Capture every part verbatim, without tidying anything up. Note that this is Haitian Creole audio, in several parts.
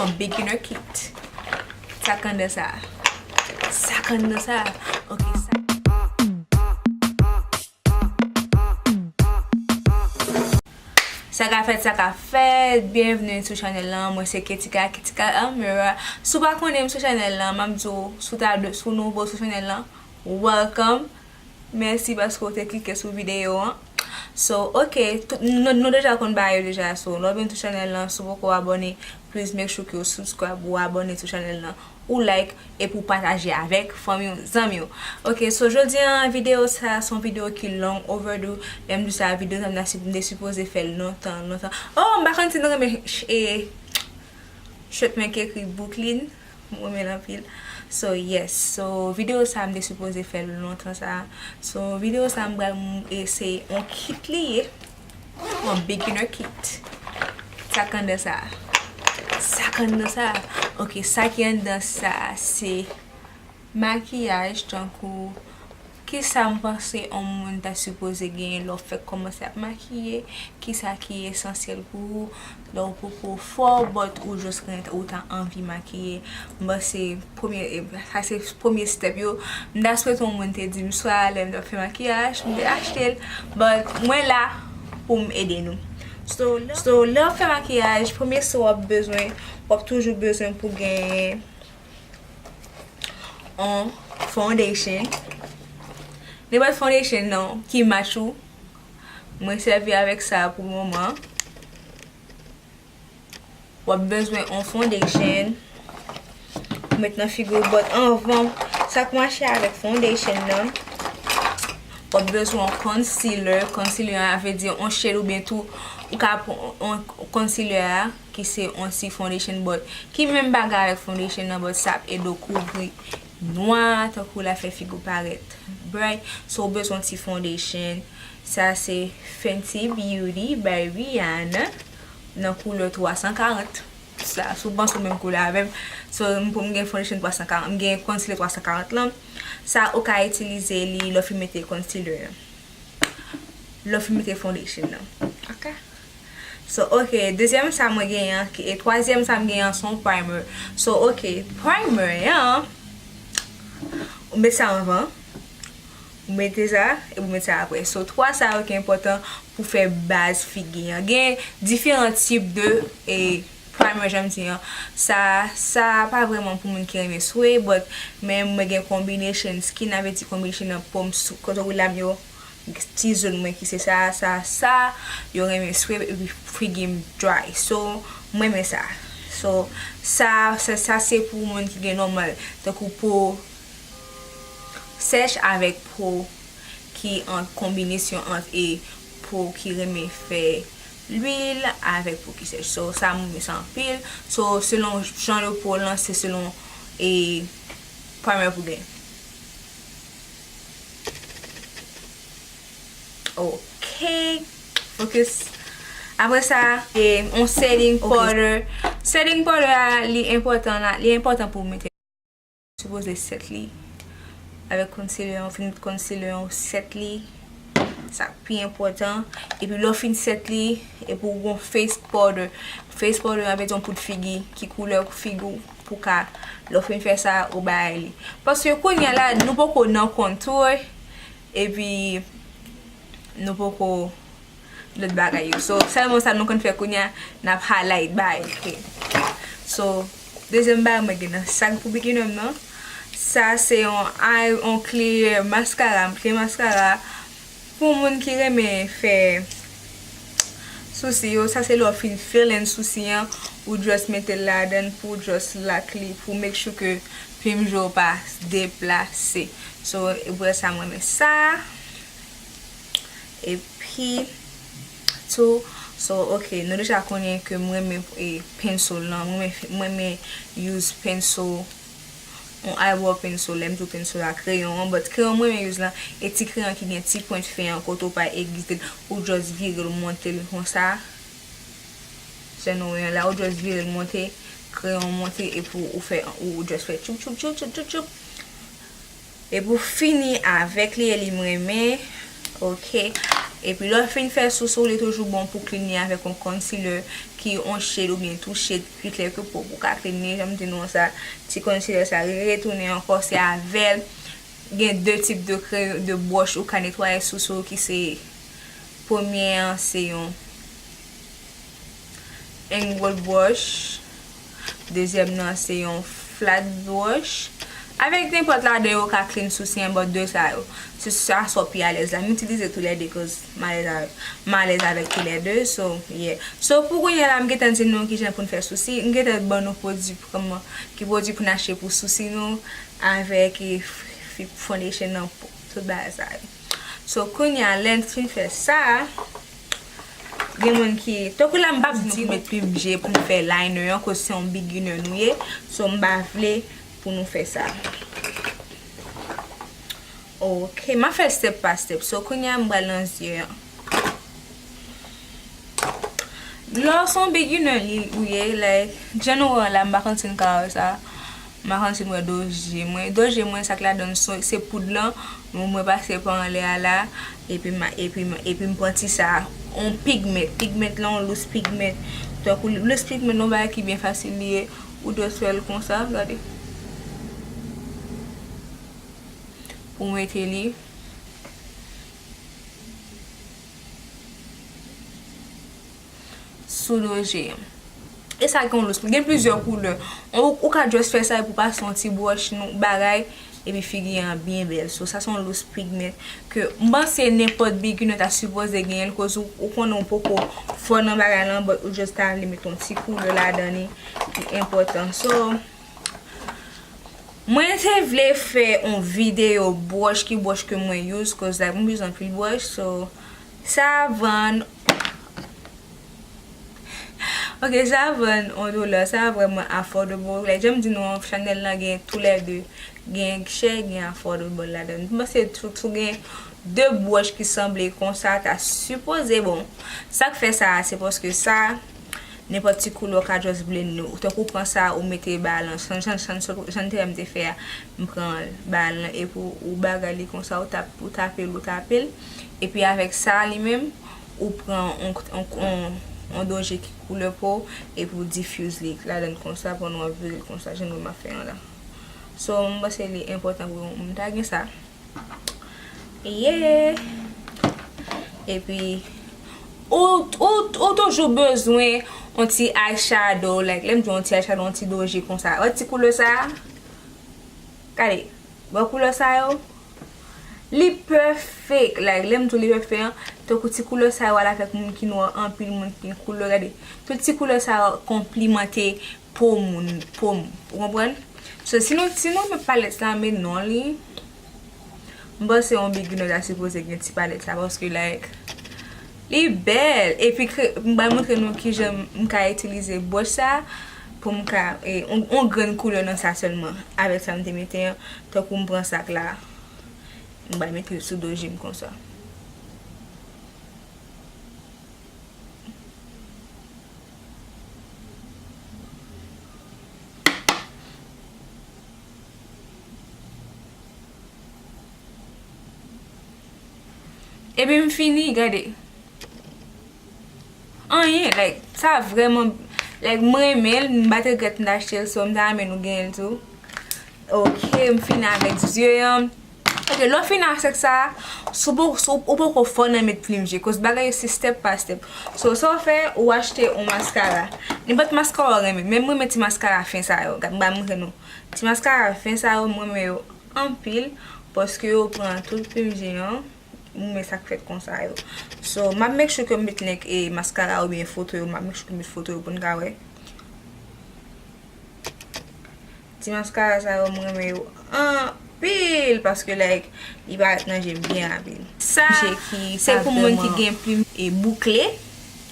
Yon beginner kit. Sa k anndan sa? Sa k anndan sa? Ok, sa. Sa ka fèt, sa ka fèt. Byenvni sou chanèl lan. Mwen se Ketika, Ketika Amira. Si w pa konnen m sou chanèl lan, m ap di w, si w ta de, si w nouvo sou chanèl lan, welcome. Mèsi paske w te klike sou videyo an. So, ok, tout, nou, nou deja konn bagay yo deja. So, lè w vin sou chanèl lan, si w poko abòne, please make sure ke w subscribe, ou abòne sou chanèl lan, ou like, epi w pataje avèk fanmi w, zanmi w. Ok, so jodi an, videyo sa, se yon videyo ki long overdue. Lè m di sa, videyo sa, m ta si-, m te sipoze fè l lontan, lontan. Oh, m pa konn si nou renmen ch-, e, shirt mwen ki ekri Brooklyn. M renmen l anpil. So, yes. So, videyo sa, m te sipoze fè l lontan sa. So, videyo sa, m pral m-, e se yon kit li ye. Yon beginner kit. Sa k anndan sa? Sa k anndan sa? Ok, sa ki anndan sa, se makiyaj, tankou kisa m panse yon moun ta sipoze genyen lè w fèk kòmanse ap makiye, kisa ki esansyèl pou ou, lè w poko fò, but ou just gen, ou ta anvi makiye. M panse premye, e, sa se premye step yo. M ta swete yon moun te di m swa lè m t ap fè makiyaj, m te achte l, but mwen la pou m ede nou. So, lè, so, lè w ap fè makiyaj, premye sa w ap bezwen, w ap toujou bezwen pou gen yon foundation. Nenpòt foundation non ki match ou. Mwen sèvi avèk sa pou moman. W ap bezwen yon foundation pou met nan figi w, but anvan, sa k mache avèk foundation nan, w ap bezwen yon concealer. Concealer a vle di yon shade oubyen tou, ou ka pran yon concealer a, ki se yon ti foundation, but ki menm bagay avèk foundation nan, but sa ap ede w kouvri nwa, tankou l ap fè figi w parèt bright. So, ou bezwen yon ti foundation. Sa se Fenty Beauty by Rihanna, nan koulè twa san karant. Sa, si w panse w menm koulè avè m. So, m, pou m gen foundation twa san karant, m gen concealer twa san karant lan. Sa, ou ka itilize li lè w fin mete concealer an. Lè w fin mete foundation nan. Ok? So, ok, dezyèm sa mwen genyen an, ki, e twazyèm sa m genyen an, se yon primer. So, ok, primer an, ou met sa anvan, ou mete sa, epi ou met sa apre. So, twa sa yo ki enpòtan pou fè baz figi an. Gen diferan tip de, e, primer, jan m di an. Sa, sa pa vrèman pou moun ki renmen swe, but, men mwen gen combination skin, sa vle di combination nan po m, sou, kote w lam yo, ti zòn mwen ki se sa, sa, sa, yo renmen swe, epi figi m dry. So, mwen renmen sa. So, sa, sa, sa se pou moun ki gen nòmal, tankou po sèch avèk po ki an konbinasyon ant e po ki renmen fè lwil avèk po ki sèch. So, sa m renmen sa anpil. So, selon jan de po w lan, se selon e primer pou gen. Ok. Focus. Apre sa, e, yon setting powder. Setting powder a, li enpòtan la, li enpòtan pou w mete. Sipoze set li. Avèk concealer, ou fin met concealer, ou set li. Sa pi enpòtan. Epi lè w fin set li, epi w gon face powder. Face powder, sa vle di yon poud figi, ki koulè figi w pou ka, lè w fin fè sa, ou bay li. Paske kounye a la, nou poko nan contour, epi nou poko lòt bagay yo. So, sèlman sa nou konn fè kounye a, n ap highlight bay. Ok. So, dezyèm bagay mwen gen nan sak pou beginner m nan. Sa se yon eye, yon clear mascara, clear mascara. Pou moun ki renmen fè sousi yo, sa se lè w fin fill in sousi an, ou just mete l ladan l pou w just lock li, pou make sure ke plim je w pa deplase. So, e pou sa mwen renmen sa. Epi, tou, so, ok, nou deja konnen ke mwen renmen, e, pencil lan, mwen renmen, mwen renmen use pencil, yon eyebrow pencil, lè m di w pencil la, kreyon an, but kreyon mwen renmen use lan, e ti kreyon ki gen ti pwent fen an, kote w pa egzite l, ou just vire l, monte l konsa. Se nou wè la, ou just vire l, monte, kreyon monte, epi ou fè, ou just fè tchoup, tchoup, tchoup, tchoup, tchoup, tchoup. Epi w fini avèk li, e li m renmen. Ok. Epi lè w fin fè souse w, li toujou bon pou clean li avèk yon concealer ki yon shade oubyen two shade pi klè ke po w pou w ka clean li. Jan m di nou an sa, ti concealer sa retounen ankò, se avè l. Gen de tip de kre, de bwòch ou ka netwaye souse w ki se, premye an se yon angle brush. Dezyèm nan se yon flat brush. Avèk nenpòt ladan yo ka clean souse an, but de sa yo. Se sa sa w pi alèz la. M itilize toulède cause m alèz avèk, m alèz avèk toulède. So, yeah. So, pou kounye a la, m gentan di nou kijan pou n fè souse. M gentan ban nou pwodui pou kòman, ki pwodui pou n achte pou souse nou, avèk, e, f-, f-, foundation nan, tout bagay sa yo. So, kounye a, lè n fin fè sa, gen moun ki, tankou la, m p ap di nou pou met plim je pou n fè liner an, koz se yon beginner nou ye. So, m pa vle pou nou fè sa. Ok, m ap fè step pa step. So, kounye a, m pral nan zye an. Lè w se yon beginner li, ou ye, like, jan nou wè la, m pa konn si n ka wè sa. M pa konn si n wè do je mwen. Do je mwen, sa k ladan l, se, se poud lan. Bon, mwen pase pa anlè a la. Epi, ma, epi, ma, epi m pran ti sa. On pigment. Pigment lan, on loose pigment. Tankou loose pigment, yon bagay ki byen fasil li ye. Ou dwe fè l konsa, gade. Pou mete li sou do je an. E sa gen yon lous, gen plizyè koulè. Ou, ou ka just fè sa epi w pase yon ti bwòch nou bagay, epi figi an byen bèl. So, sa se yon lous pigment ke m panse nenpòt beginner ta sipoze genyen l, koz ou, ou konnen ou poko fò nan bagay lan, but ou just ta vle met yon ti koulè ladan li ki enpòtan. So, mwen te vle fè yon videyo bwòch, ki bwòch ke mwen use, koz like, mwen bezwen anpil bwòch, so, sa vann, ok, sa vann yon dola, sa vrèman affordable. Like, jan m di nou, chanèl lan gen toulède, gen chè, gen affordable ladan. M panse tou, tou gen de bwòch ki sanble konsa, ta sipoze bon. Sa k fè sa, se paske sa, nenpòt ti koulè w ka just blend li. Tankou w pran sa, ou mete ba lan. Jan, jan, jan, jan te wè m te fè a, m pran ba lan, epi w, ou bagay li konsa, ou tap, ou tape l, ou tape l. Epi avèk sa li menm, ou pran on, on, on, on do je ki koulè po w, epi w diffuse li ladan l konsa, pandan w ap vire l konsa, jan nou wè m ap fè an la. So, m panse li enpòtan pou moun ta gen sa. Yeah. Epi, ou, ou, ou toujou bezwen yon ti eyeshadow, like, lè m di yon ti eyeshadow, yon ti do je konsa. Wè ti koulè sa a? Gade, wè koulè sa yo? Li pèfèk, like, lè m di w li pèfèk an, tankou ti koulè sa yo al avèk moun ki nwa anpil, moun ki gen koulè, gade. Tout ti koulè sa yo konplimante po moun, po m, ou konprann? So, si nou, si nou renmen palèt sa, men non li, m panse yon beginner ta sipoze gen ti palèt sa, paske, like, li bèl. Epi, kre-, m pral montre nou kijan m ka itilize bwòch sa pou m ka, e, on, on grenn koulè nan sa sèlman. Avèk sa m te mete an, tankou m pran sa k la, m pral mete l sou do je m konsa. Epi m fini, gade. Anyen, like, sa vrèman, like, m renmen l, m pa t regrèt m t achte l, so m ta renmen nou genyen l tou. Ok, m fini avèk zye an. Ok, lè w fini avèk sa, si w po-, si w, ou poko fò nan met plim je, koz bagay yo se step pa step. So, sa w fè, ou achte yon maskara. Nenpòt maskara w renmen, men m renmen ti maskara fen sa yo. Gad, m ba montre nou. Ti maskara fen sa yo, m renmen yo anpil, paske yo pran tout plim je an. M renmen sa k fèt konsa yo. So, m ap make sure ke m met link e maskara oubyen foto yo, m ap make sure ke m met foto yo pou n ka wè. Ti maskara sa yo, m renmen yo anpil, paske, like, li parèt nan je m byen rapid. Sa, se pou moun ki gen plim e boukle,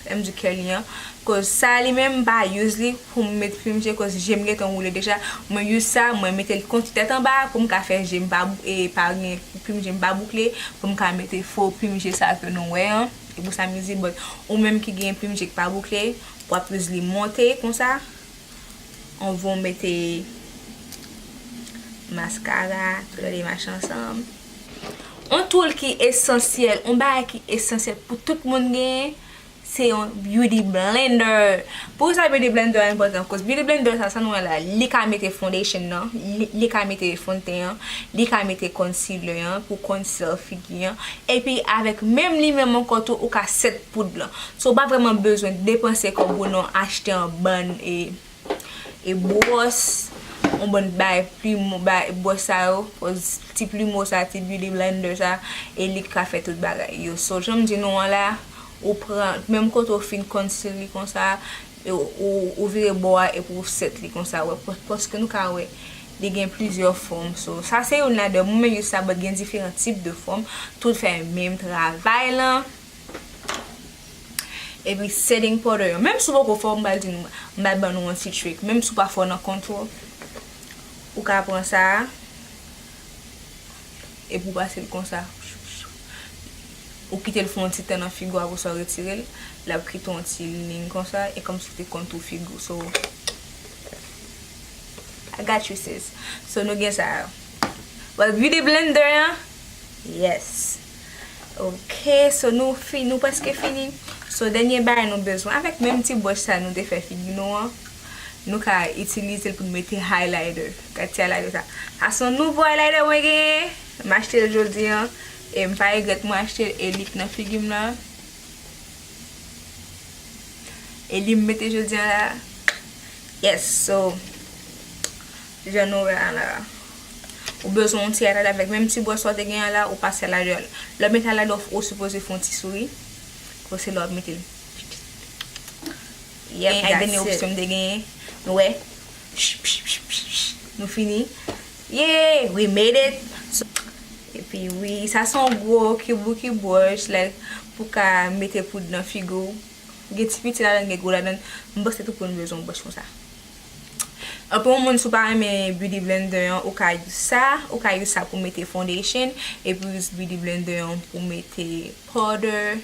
lè m di curly an, koz sa li menm m pa use li pou m met plim je, koz je m gentan woule deja. Mwen use sa, mwen mete l kont tèt anba pou m ka fè je m pa bou-, e pa gen plim je m pa boukle, pou m ka mete fo plim je sa ke nou wè an. E pou sa m use li, but ou menm ki gen plim je k pa boukle, w ap use li monte konsa. On va mete maskara, tout lè li mache ansanm. On tool ki esansyèl, on bagay ki esansyèl pou tout moun genyen, se yon beauty blender. Poukisa beauty blender a enpòtan? Cause beauty blender sa, sa nou wè la, li ka mete foundation nan, li, li ka mete fon de ten an, li ka mete concealer an pou conceal figi an. Epi avèk menm li menm ankò tou, ou ka set poud lan. So, ou pa vrèman bezwen depanse kòb ou nan achte yon bann e e bwòs, yon bann bay plimo, bay bwòs sa yo, ti plimo sa, ti beauty blender sa, e li ka fè tout bagay yo. So, jan m di nou an la, ou pran, menm kote w fin conceal li konsa, e ou, ou, ou vire bò a epi ou set li konsa, wè, pa-, paske nou ka wè, li gen plizyè fòm. So, sa se youn ladan, mwen menm use sa, but gen diferan tip de fòm, tout fè menm travay lan. Epi setting powder yo. Menm si w poko fò, m pral di nou, m pral ban nou yon ti trick. Menm si w pa fò nan contour, ou ka pran sa a, epi w pase l konsa. Ou kite l fè yon ti tan nan figi w, apre sa w retire l, l ap kite yon ti liy konsa, e kòmsi w te contour figi w. So, I got you, sis. So, nou gen sa yo. But beauty blender an, yes. Ok, so nou fi-, nou prèske fini. So, dènye bagay nou bezwen, avèk menm ti bwòs sa nou te fè figi nou an, nou ka itilize l pou n mete highlighter. Gad ti highlighter sa. Sa se yon nouvo highlighter mwen genyen. M achte l jodi an. E m pa regrèt mwen achte l. E li k nan figi m la. E li m mete jodi an la. Yes, so, jan nou wè a la. Ou bezwen yon ti highlighter avèk menm ti bwòs sa w te gen an la, ou pase al ladan l. Lè w mete al ladan, ou sipoze fè yon ti souri. Pou se lè w ap mete l. Yep, that's it. Dènye opsyon m te genyen. Nou wè. Nou fini. Yeah, we made it. So, epi wi, sa se yon gwo kibouki bwòs, like, pou ka mete poud nan figi w. Gen ti piti ladan, gen gwo ladan. M panse tout moun bezwen yon bwòs konsa. Anpil moun, si w pa renmen beauty blender an, ou ka use sa, ou ka use sa pou mete foundation, epi use beauty blender an pou mete powder,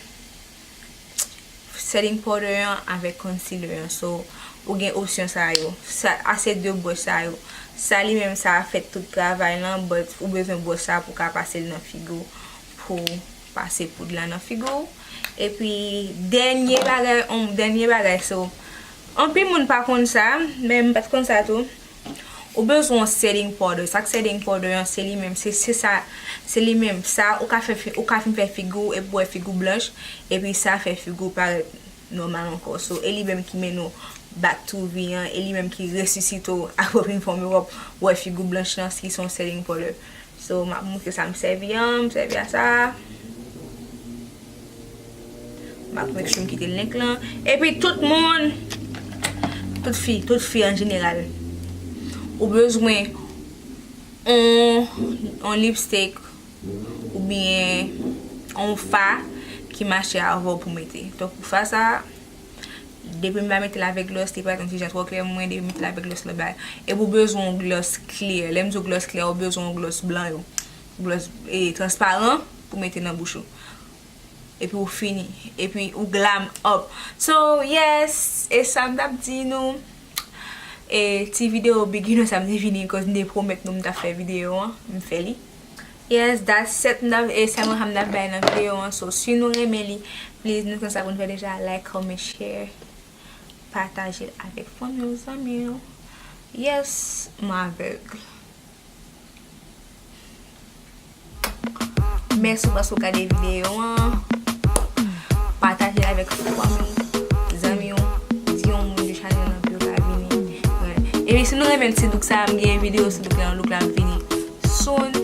setting powder an avèk concealer an. So, ou gen opsyon sa yo. Sa, a se de bwòs sa yo. Sa li menm, sa fè tout travay lan, but ou bezwen bwòs sa pou ka pase l nan figi w, pou pase poud la nan figi w. Epi, dènye bagay, on, dènye bagay, so, anpil moun pa konn sa, men m pa t konn sa tou. Ou bezwen yon setting powder. Sa k setting powder an, se li menm, se, se sa, se li menm. Sa, ou ka fè fi-, ou ka fin fè figi w, epi w wè figi w blanch, epi sa fè figi w parèt nòmal ankò. So, e li menm ki mennen w back to vi an, e li menm ki resisite w apre w fin fè yon makeup, w wè figi w blanch lan, ki se yon setting powder. So, m ap montre sa m sèvi an, m sèvi a sa. M ap make sure m kite link lan. Epi tout moun, tout fi, tout fi an jeneral, ou bezwen on, on lipstick oubyen on fa ki mache avè w pou mete. Tankou fa sa, depi m pa mete l avèk gloss, li parèt yon ti jan twò klè, mwen depi m mete l avèk gloss, l bay. Epi ou bezwen yon gloss clear. Lè m di w gloss clear, ou bezwen yon gloss blan yo. Gloss, e, transparan pou mete nan bouch ou. Epi ou fini. Epi ou glam up. So, yes, e sa m t ap di nou. E ti videyo beginner sa m te vini, cause m te pwomèt nou m t ap fè videyo an, m fè li. Yes, that's it, m t ap, e sèlman sa m t ap bay nan videyo an. So, si nou renmen li, please, nou konn sa pou n fè deja, like, comment, share, pataje l avèk fanmi w, zanmi w. Yes, m avèg. Mèsi paske w gade videyo an. Pataje l avèk fanmi w, zanmi w, di yon moun de chanèl lan pou yo ka vini. Epi si nou renmen ti look sa, m gen videyo sou look la, look la ap vini soon.